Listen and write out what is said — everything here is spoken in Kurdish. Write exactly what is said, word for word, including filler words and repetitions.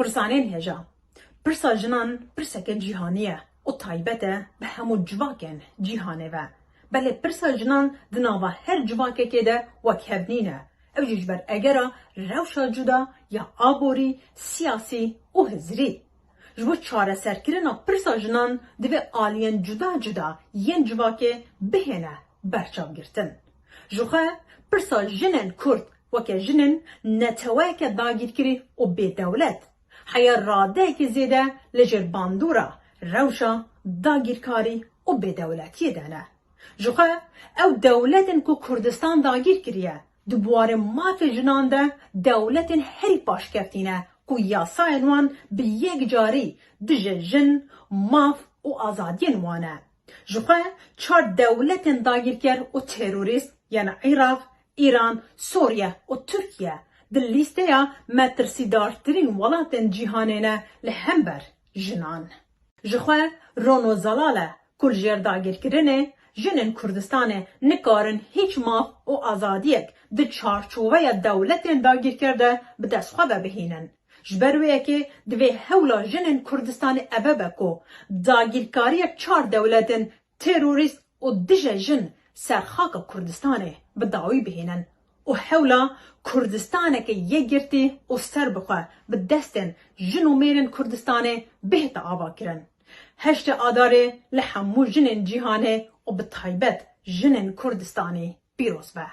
Pirsanên hêja. Pirsa jinan pirseke cîhanî ye û taybet e bi hemû civakên cîhanê ve. Belê pirsa jinan di nava her civakekê de wek hev nîne. Ew jî ji ber egera rewşa cuda ya aborî, siyasî û hizrî. Ji bo çareserkirina pirsa jinan divê aliyên cuda cuda yên civakê bihêne berçavgirtin. Ji xwe pirsa jinên Kurd weke jinên neteweyeke dagîrkirî û bêdewlet, heya radeyekî zêde li jêr bandora rewşa dagîrkarî û bêdewletiyê de ne. Ji xwe ew dewletên ku Kurdistan dagîr kiriye, di buwarê mafê jinan de dewletên herî paşkeftî ne ku yasayên wan bi yek carî dije jin, maf û azadiyên wan e. Ji xwe çar dewletên dagîrker û terorîst, yani Iraq, Îran, Sûriye û Tirkiye, di lîsteya metirsîdartirîn welatên cîhanê ne li hember jinan. Ji xwe rono zelal e ku li jêr dagîrkirinê jinên Kurdistanê nikarin hîç maf û azadiyek di çarçoveya dewletên dagîrker de bi dest xwe ve bihînin. Ji ber wê yekê divê hewla jinên Kurdistanê eve be ku dagîrkariya çar dewletên terorîst û dije jin ser xaka Kurdistanê bi dawî bihînin û hewla Kurdistaneke yekgirtî û serbixwe bi destên jin û mêrên Kurdistanê bihête avakirin. Heştê Adarê li hemû jinên cîhanê û bi taybet jinên Kurdistanê pîroz be.